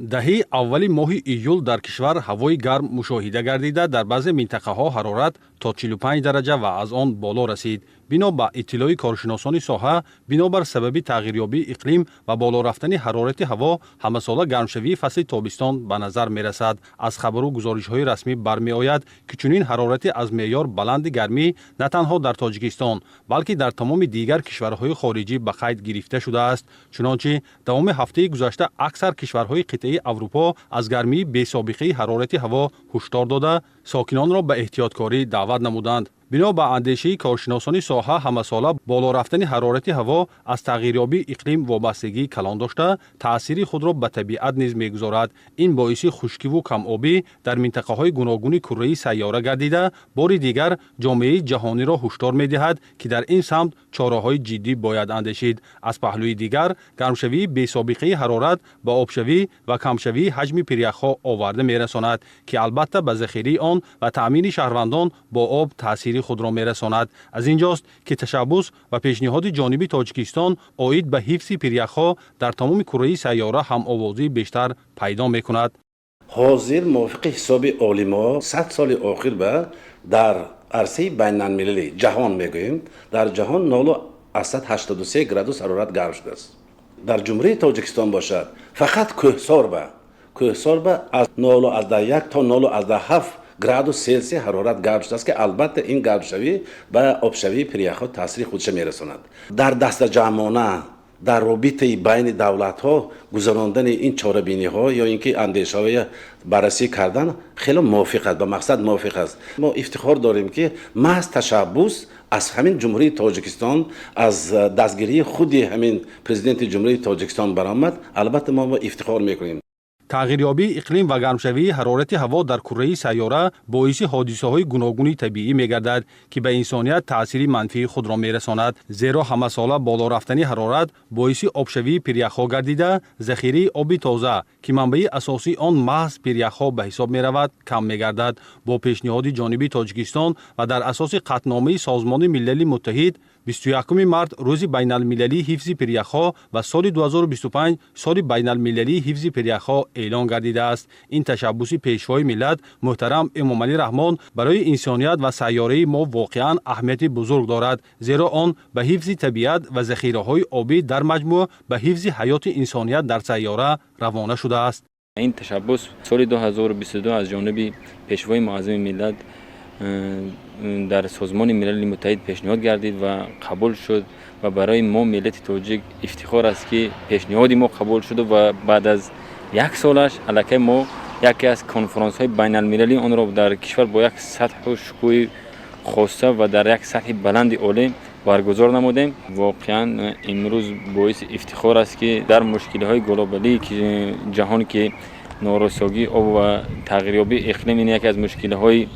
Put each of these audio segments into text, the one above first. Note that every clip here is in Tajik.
Даҳаи аввали моҳи июл дар кишвар ҳавои гарм мушоҳида гардида, дар баъзе минтақаҳо ҳарорат то 45 дараҷа ва аз он боло расид. Бино ба иттилои коршиносони соҳа, бинобар сабаби тағйирёбии иқлим ва боло рафтани ҳарорати ҳаво, ҳамасола гармшавии фасли тобистон ба назар мерасад. Аз хабару гузоришҳои расмӣ бармеояд, ки чунин ҳарорати аз меъёр баланди гармӣ на танҳо дар Тоҷикистон, балки дар тамоми дигар кишварҳои хориҷӣ ба қайд гирифта шудааст. Чунончи, давоми ҳафтаи гузашта аксар кишварҳои қитъаи Аврупо аз гармии бесобиқаи ҳарорати ҳаво ҳушдор дода, сокинонро ба эҳтиёткорӣ даъват намуданд. Бино ба андешаи коршиносони соҳа, ҳамасола боло рафтани ҳарорати ҳаво аз тағйирёбии иқлим вобастагии калон дошта, таъсири худро ба табиат низ мегузорад. Ин боиси хушкиву камобӣ дар минтақаҳои гуногуни курраи сайёра гардида, бори дигар ҷомеаи ҷаҳониро ҳушдор медиҳад, ки дар ин самт чораҳои ҷиддӣ бояд андешид. Аз паҳлӯи дигар, гармшавии бесобиқаи ҳарорат ба обшавӣ ва камшавии ҳаҷми пиряхҳо оварда мерасонад, ки албатта ба захираи он ва таъмини шаҳрвандон бо об таъсири худро мерасонад. Аз ин ҷост, ки ташаббус ва пешниҳоди ҷониби Тоҷикистон оид ба ҳифзи пиряхҳо дар тамоми курраи сайёра ҳамовозии бештар пайдо мекунад. Ҳозир мувофиқи ҳисоби олимо, 100 соли охир ба дар арсаи байналмилалӣ, ҷаҳон мегӯем, дар ҷаҳон 0,83 градус ҳарорат гарм шудааст. Дар Ҷумҳурии Тоҷикистон бошад, фақат кӯҳсор ба аз 0,1 то 0,7 градус Селсия ҳарорат гарм шудааст, ки албатта ин гармшавӣ ба обшавии пиряхҳо таъсири худша мерасонад. Дар дастаҷамъона, дар робитаи байни давлатҳо гузарондани ин чорабиниҳо ё ин ки андешаҳои баррасӣ кардан хеле мувофиқ аст, ба мақсад мувофиқ аст. Мо ифтихор дорем, ки маҳз ташаббус аз ҳамин Ҷумҳурии Тоҷикистон, аз дастгирии худи ҳамин Президенти Ҷумҳурии Тоҷикистон баромад. Албатта, мо ифтихор мекунем. Тағйирёбии иқлим ва гармшавии ҳарорати ҳаво дар курраи сайёра боиси ҳодисаҳои гуногуни табиӣ мегардад, ки ба инсоният таъсири манфии худро мерасонад. Зеро ҳамасола боло рафтани ҳарорат боиси обшавии пиряхҳо гардида, захираи оби тоза, ки манбаи асосии он маҳз пиряхҳо ба ҳисоб меравад, кам мегардад. Бо пешниҳоди ҷониби Тоҷикистон ва дар асоси қатъномаи Созмони Милали Муттаҳид, 21 март рӯзи байналмилалии ҳифзи пиряхҳо ва соли 2025 соли байналмилалии ҳифзи пиряхҳо эълон гардидааст. Ин ташаббуси Пешвои миллат муҳтарам Эмомалӣ Раҳмон барои инсоният ва сайёраи мо воқеан аҳамияти бузург дорад, зеро он ба ҳифзи табиат ва захираҳои обӣ, дар маҷмӯъ ба ҳифзи ҳаёти инсоният дар сайёра равона шудааст. Ин ташаббус соли 2022 аз ҷониби Пешвои муаззами миллат дар Созмони Милали Муттаҳид пешниҳод гардид ва қабул шуд. Ва барои мо, миллати тоҷик, ифтихор аст, ки пешниҳоди мо қабул шуду ва баъд аз як солаш аллакай мо яке аз конфронсҳои байналмилалии онро дар кишвар бо як сатҳу шукӯҳи хоса ва дар як сатҳи баланди олӣ баргузор намудем. Воқеан, имрӯз боиси ифтихор аст, ки дар мушкилиҳои глобалии ҷаҳон, ки норасогии об ва тағйирёбии иқлим ин яке аз мушкилиҳои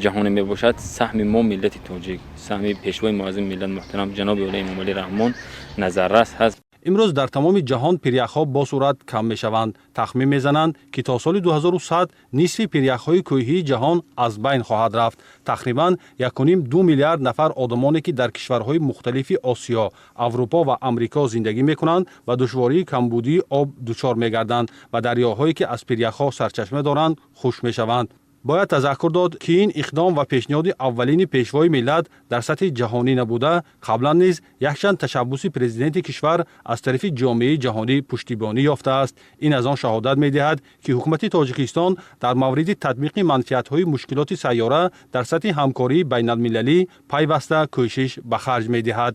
ҷаҳонӣ мебошад, саҳми мо, миллати тоҷик, саҳми Пешвои муаззами миллат муҳтарам ҷаноби олӣ Эмомалӣ Раҳмон назаррас ҳаст. Имрӯз дар тамоми ҷаҳон пиряхҳо бо суръат кам мешаванд. Тахмин мезананд, ки то соли 2100 нисфи пиряхҳои кӯҳии ҷаҳон аз байн хоҳад рафт. Тақрибан 1,5-2 миллиард нафар одамоне, ки дар кишварҳои мухталифи Осиё, Аврупо ва Амрико зиндагӣ мекунанд, ба душвории камбудии об дучор мегарданд ва дарёҳое, ки аз пиряхҳо сарчашма доранд, хушк мешаванд. Бояд тазаккур дод, ки ин иқдом ва пешниҳоди аввалини Пешвои миллат дар сатҳи ҷаҳонӣ набуда, қаблан низ якчанд ташаббуси президенти кишвар аз тарафи ҷомеаи ҷаҳонӣ пуштибонӣ ёфтааст. Ин аз он шаҳодат медиҳад, ки ҳукумати Тоҷикистон дар мавриди татбиқи манфиатҳои мушкилоти сайёра дар сатҳи ҳамкории байналмилалӣ пайваста кӯшиш ба харҷ медиҳад.